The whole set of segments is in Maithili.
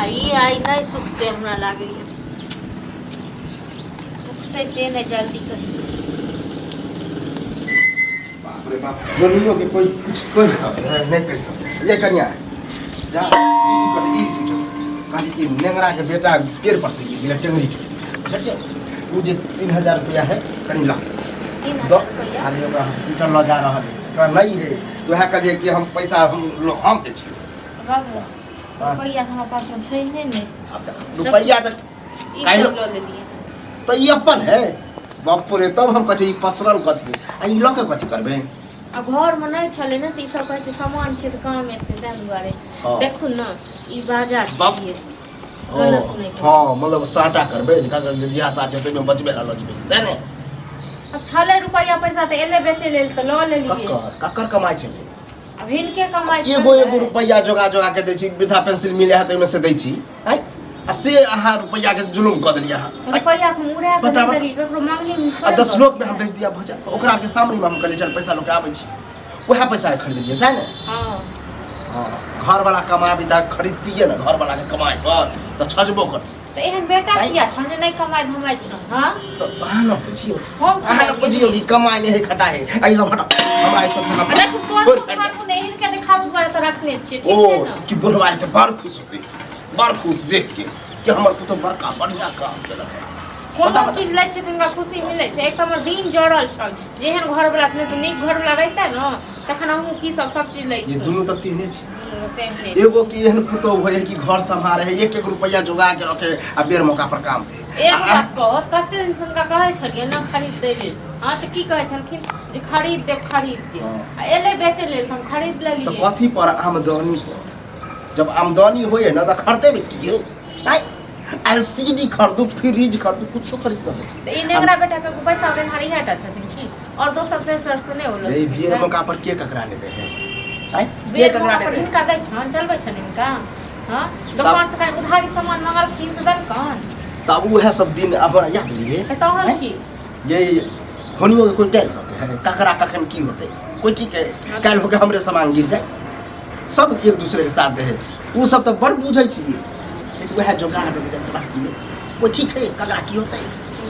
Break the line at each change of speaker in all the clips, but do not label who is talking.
आ ई आइ नहि सुखतै हमरा लागैए सुखतै से नहि जल्दी कही
बाप रे बाप दुनियो के कोई कुछ कह सके है नहीं कह सके ये कन्या जा ई कह ई सुन कहली कि नेंगरा के बेटा पेड़ पर से गिर गेलै टेंगरी टूटि गेलै बुझलियै ओ जे 3000 रुपया है कनि ला
तीन
दो
हजार रुपैआ
आदमी ओकरा हॉस्पिटल लऽ जा रहल है ओकरा नहीं है तो वएह कहलियै कि हम पैसा हम हम दै छियै
बाबू
हाँ।
रुपैआ तऽ हमरा पासमे छै नहि ने
आब देख रुपैआ तऽ
ई
काल्हि-
सब लऽ लेलियै
तऽ ई अपन है बाप रे तब हम कहै छियै ई पसरल कथी आ ई लऽ के कथी करबै
आ घरमे नहि छलै ने तऽ ई सब कहै छै सामान छै तऽ काम एतै ताहि दुआरे
हाँ।
देखू ने ई बाजा
बाप।
छियै गलत नहि कहू।
हँ मतलब साटा करबै जे ककर जे बियाह शादी हेतै ओहिमे बचबै लए लऽ जेबै सएह ने
आब छलै रुपैआ पैसा तऽ एलै बेचै लेल तऽ लऽ लेलियै
ककर ककर कमाइ छलै
आब हिनके कमाइ
एगो
छलै।
एगो रुपैआ जोगा जोगा के दै छी वृद्धा पेंसिल मिले है तऽ ओहिमे से दै छी आँय आ से अहाँ रुपैआ के जुलुम कऽ देलियै अहाँ आँय?
रुपैआ के मुड़ा के
बता,
नहि
बता।
देलियै ककरो मांगनी मे
आ
थोड़े
10
दऽ
लोक में हम बेच दिया भऽ जाए ओकरा आरके सामने में हम कहलियै चल पैसा लऽ के आबै छी वएह पैसा खरीदलियै सएह ने
हँ
हँ घरवला कमाबी तऽ खरीदतियै ने घरवला के कमाइ पर तऽ छजबो करती
तऽ एहन बेटा
आँय?
किया छौ जे नहि कमाइ धमाइ छौ हँ
तऽ अहाँ ने पुछियौ
हम
अहाँ ने पुछियौ कि कमाइ नहि है खटा है आ ई सब हटा हमरा ई सब से
आ देखू तोर
बोल,
तो खानू नहि हिनके देखाबू दुआरे तऽ रखने छियै ठीक
ओ
छै ने
कि बुढ़वा हेतै बड़ खुश होतै बड़ खुश देख के कि हमर पुतोह बड़का बढ़िया काम केलक है
कोनो
बता, बता।
चीज लै छियै तऽ हुनका खुशी मिलै छै एक तऽ हमर दिन जड़ल छल जेहन घरवला से नहि तऽ नीक घरवला रहितै ने तखन हमहूँ की सब सब चीज
ये
लैतहुँ
दुनू तऽ तेहने छै
दुनू तेहने छै।
एगो की एहन पुतोह होइ है कि घर सम्हारे है एक एक रुपया जोगा के रखे आ बेर मौका पर काम दे
एगो बात कहत कते दिन से हुनका कहै छलियै ने खरीद दै लेल हँ तऽ की कहै छलखिन जे खरीद देब खरीद देब
हँ।
आ एलै बेचै लेल तऽ हम खरीद
तऽ
लेलियै
कथी पर आमदनी पर जब आमदनी होइ है ना तऽ खरीदेबै की है नहीं एल सी डी खरीदू फ्रिज खरीदू कुछो खरीद सकै छी
तऽ ई नेंगरा बेटा के पैसा देनहार इएह टा छथिन की और दोसर तेसर से नहि होलो
ये बेर मौका पर के ककरा नहि दै है आँय? के
बेर
ककरा
मौका
नहि
पर
दै है?
हिनका दै छनि चलबै छनि हिनका हँ दोकान से कनि उधारी सामान मंगलखिन से देलकनि
तब उएह सब दिन हमरा याद लिए
तऽ तहन की
ये होनियो के कोई टेंशन है ककरा कखन की होते कोई ठीक है काल्हि होके हमरे सामान गिर जाए सब एक दूसरे के साथ दे है वो सब तऽ बड़ बुझै छियै लेकिन वएह जोगा जोगा रख दिए वो ठीक है ककरा की होते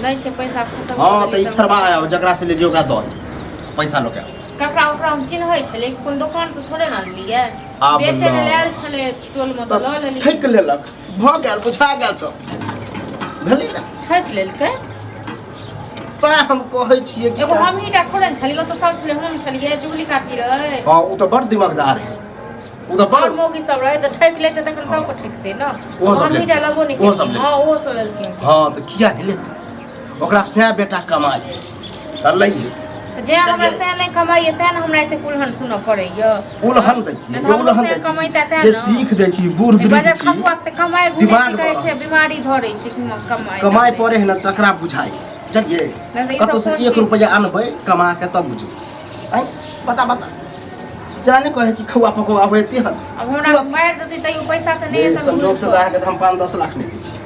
नहि छै पैसा खतम
हाँ तऽ ई फरवा आयो जकरा से लेलियै ओकरा दऽ दियौ पैसा लऽ के आउ
ककरा ओकरा हम चिन्है छलियै कोन दोकान से थोड़े ने आनलियै
आब
बेचै
न।
लेल आयल छलै टोलमे तऽ लऽ
तऽ
लेलियै
ठकि लेलक भऽ गेल बुझा गेल तऽ भेलै ने
ठकि लेलकै
तैं हम कहै छियै कि
एगो हमही टा थोड़े ने छलियै ओतऽ सब छलै हम छलियै चुगली काकी रहै
हाँ ओ तऽ बड़ दिमागदार है ओ तऽ बड़
और मौगी सब रहै तऽ ठकि लेतै तखन सबके ठकतै ने
ओहो सब
हमही टा
लेलकै।
लेबो नहि
ओहो सब
केलखिन। हँ ओहो सब लेलखिन
हाँ तऽ किया नहि लेतै ओकरा सएह बेटा कमाइ है तऽ लैहे
तऽ जे हमरा सएह नहि कमाइए तेँ ने हमरा एते कुलहन सुनऽ पड़ैए
उलहन दै छियै
नहि तऽ
उलहन
हमरो
दै
से कमैता
छियै
तेँ
जे
ने।
सीख दै छी बूढ़ वृद्ध
बजर
छी
खपुआ के तऽ कमाइ घुमे
दिमाग
की कहै छै
बढ़ल छै।
बीमारी धरै छै कि कमाइ
कमाइ पड़े है ने तकरा बुझाइ बुझलियै
नहि तऽ ई सब
कतहु से
कोन
एक
चीज?
रुपैआ अनबै कमा के तब बुझबै आँय बता बता जेना नहि कहै कि खौआ पकौआ होइ तेहन
अब हमरा
तुरंत।
मारि देतै तैयो पैसा तऽ नहि
ये
एतै
संजोग से तऽ अहाँके तऽ हम 5-10 लाख नहि दै छी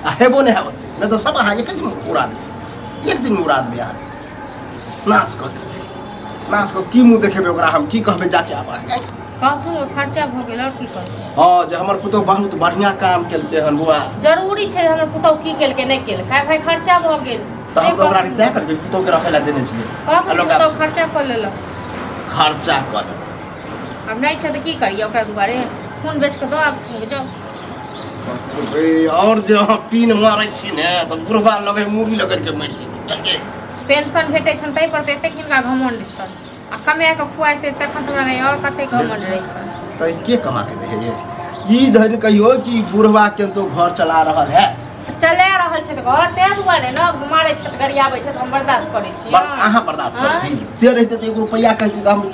आ हेबो नहि हैब ओते नहि तऽ सब अहाँ एक दिन उड़ा देबै एक दिन उड़ा देबै अहाँ नाश कऽ देलकै नाश कऽ की मुँह देखेबै ओकरा हम की कहबै जाके आब आँय?
कहथुन खर्चा भऽ गेल आओर की कहथुन
हँ जे हमर पुतोह बहुत बढ़िआँ काम केलकै हन बौआ
जरूरी छै हमर पुतहु की केलकै नहि केलकै भाय खर्चा भऽ गेल
तऽ हम तऽ ओकरा सएह कहलियै पुतोहके रखै लए देने छियै
कहथुन
आ लोक
पुतहु
आब
खर्चा कऽ लेलक
खर्चा कऽ लेलक
आब नहि छै तऽ की करियै ओकरा दुआरे खून बेच कऽ दऽ आब जाउ
रे और जे अहाँ पीन मारै छी ने तऽ बुढ़बा लगै मूड़ी लगड़ के मरि जेतै बुझलियै
पेंशन भेटै छनि ताहि पर तऽ एतेक हिनका घमण्ड छनि आ कमाए कऽ खुआइते तखन तऽ हमरा आओर कतेक घमण्ड रहितनि
तऽ के कमा के दै है ये ई धन कहियो कि बुढ़बा के तो घर चला रहल है
तऽ चला रहल छै तऽ घर ताहि दुआरे ने मारै छथि गरियाबै छथि हम बर्दाश्त करै छी
पर अहाँ बर्दाश्त करै छी से रहिते तऽ एगो रुपैआ कहती तऽ हम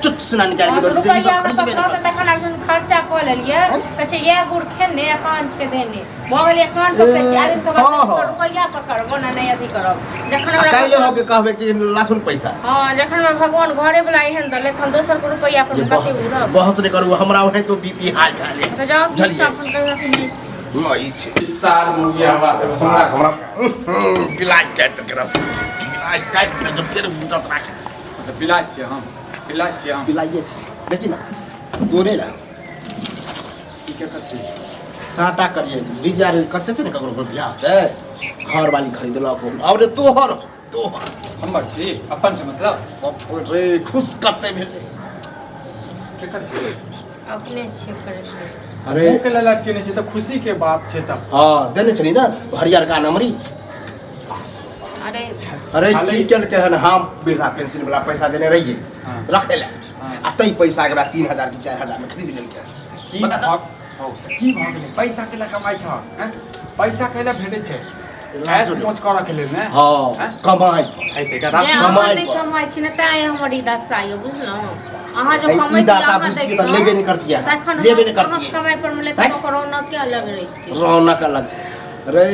चुट सिना निकालि के
हँ,
दऽ
तऽ
दितियै, ई
रुपैआ
सब
हमरा
खरीदबे
पास
नहि
रहतै तखन आब जहन खर्चा कऽ लेलियै
आँय?
कहै छै इएह गुड़ खेने आ कान छेदेने भऽ गेलै कान पकड़ै छी आदमी के
हँ, हँ।
रुपैआ पकड़बो ने नहि अथी करब जखन
आ
हमरा
काल्हि
भगवान-
होके कहबै कि लाथुन पैसा
हँ जखन हमरा भगवान घरे वला एहन देलै तऽ हम दोसर के रुपैआ पर
जे
कते
बहस
उड़ब
बहस नहि करू हमरा ओहे तो बीपी हाई भए गेल
तऽ जाउ
बुझलियै?
ठीक छै अपन कहियो अथी नहि छी
नहि छै
इस साल मुर्गी हवा से हमरा
हमरा बिलाइ काटि देलकै रास्ता बिलाइ काटि देलकै फेर बुझत राख
अच्छा बिलाइ छियै हम बिलाइ छियै हम
बिलाइए छै देखी ने तोरे ला
ई केकर छै
साटा करिए डीजे आर कसेतै ने ककरो बियाह होतै, घर वाली खरीदलक और तोहर तोहर
हमर छी अपन छै मतलब
बाप रे खुश कते भेलै।
केकर छी?
अपने छियै खरीदने।
अरे
मुँह के ललट केने छै तऽ खुशी के बात छै तऽ।
हाँ देने छली ना हरियरका नमरी।
अरे
अरे
खाली-
की केलकै हन, हम वृद्धा पेंशन वाला पैसा देने रहियै
हाँ।
रखै लए,
हाँ।
आ तै पैसा के बाद 3000 की 4000 में खरीद लेलकै।
की
बता तऽ।
भऽ हौ, तऽ की भऽ गेलै? पैसा केला कमाइ छह हैं? पैसा केला भेटै छै? ऐश मौज करऽ के लेल ने।
हाँ
हैं?
कमाइ
है तऽ एकरा
जे
राखू।
अहाँ
कमाइ
नहि
पर।
कमाइ छी ने तैं हमर ई दशा यऽ, बुझलहुँ? अहाँ जब
ई
कमैतियै
दशा
अहाँ
बुझतियै तऽ
देखितहुँ,
लेबे नहि करतियै अहाँ।
तखन
लेबे नहि
अहाँ
करतियै।
कमाइ पर मिलैत
हैं?
ओकर रौनक के अलग रहितै।
रौनक अलग रे।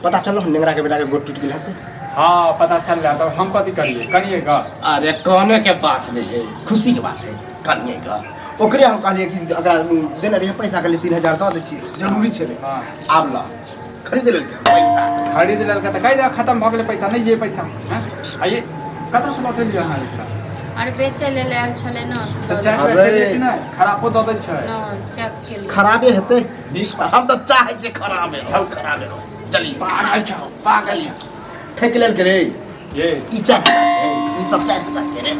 पता चलो नेंगरा के बेटा के गोड़ टूट गेल है से।
हाँ पता चल रहा, तब हम कथी करिए करिए गा?
अरे कहने के बात नहीं है, खुशी के बात है, कनिए गा। ओकरे हम कहलिए कि अगर देने रहिए पैसा के लिए 3000 दऽ दै छियै, जरूरी छलै।
हाँ।
आब ल खरीद लेलकै पैसा।
खरीद लेलकै तऽ कहि दे खत्म भऽ गेलै पैसा, नहि ये पैसा हैं आइए कतऽ से लौटेलियै अहाँ एकरा?
अरे बेचै लेल आयल छलै ने
तऽ चेक
अरे।
केलियै कि नहि? खरापो दऽ दै छै।
चेक केलियै।
खराबे हेतै।
नीक।
हम तऽ चाहै छियै खराबे हो, खराबे हो। चली
पागल छौ, पागल छौ।
फेंक लेलकै रे।
ये
ई 4000 के, ई सब 4000 के रे।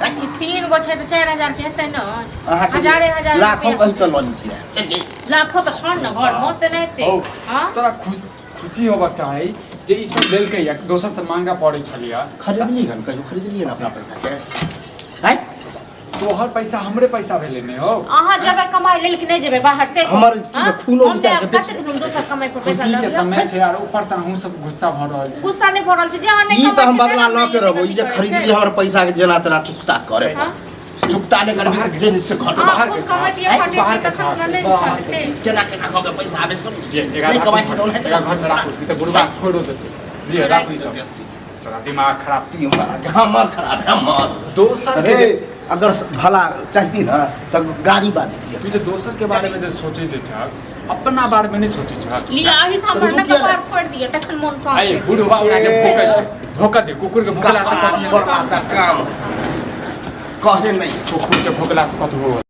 हैं?
ई 3 गो छै तऽ 4000 के हेतै ने।
अहाँके
हजारे हजार
लाखों
रुपैआ।
कही तऽ लऽ लीतियै। चल गे।
लाखो तऽ छन ने घर में ओते नहि हेतै।
हौ,
हाँ?
तोरा खुशी होबाक चाही जे ई सब लेलकै या दोसर से मांगा पड़ै छलियै।
खरीदली हन? कहियो खरीदली हन अपना पैसा के? हैं?
तोहर पैसा हमरे पैसा भेलै ने हौ।
अहाँ जेबै कमाइ लेल कि नहि जेबै बाहर से?
हमर की
हाँ?
खूनो
हम
निकालि के
जायब,
बेच
कतेक दिन दोसर कमाइ पर पैसा
खुशी के
लगबै?
समय छै आर ऊपर से अहूँ सब गुस्सा भऽ रहल छी।
गुस्सा नहि भऽ रहल छै जे अहाँ नहि
ई तऽ हम
कमाइ छी,
बदला
तेना
लऽ के
नहि
रहबो। ई जे
करै छै।
खरीदली हमर पैसा के जेना तेना चुकता करे।
हाँ?
चुकता नहि करबी जे से घर
अहाँ
बाहर
खुद
के
कमैतियै,
हैं?
खटैतियै,
बाहर के
तखन हमरा नहि
बाहर
छल एते।
केना केना कऽ के पैसा आबै सब
ये, एकरा
नहि
राखू
कमाइ छै तऽ ओनाहिते
एकरा घर में राखू, ई तऽ बुढ़बा फोड़ो देतै। लिए राखू ई सब। तोरा दिमाग खराब।
हमर खराब है हमर।
दोसर के
अरे
जे
अगर भला चाहती ना तऽ गाड़ी बाजती।
तू जे दोसर के बारे में जे सोचै जे छह, अपना बारे में नहि सोचै छह।
लिअ एहि से हमर
रुकिए
ने
ने।
कपार फोड़ि दिअ तखन मोन शांत
आइ
हेतै।
बुढ़वा ओकरा के भोकै छै, भोकऽ दे कुकुर के। भोकला से कथी हेतै?
काम कहे नहीं।
कुकुर के भोकला से कथी हो?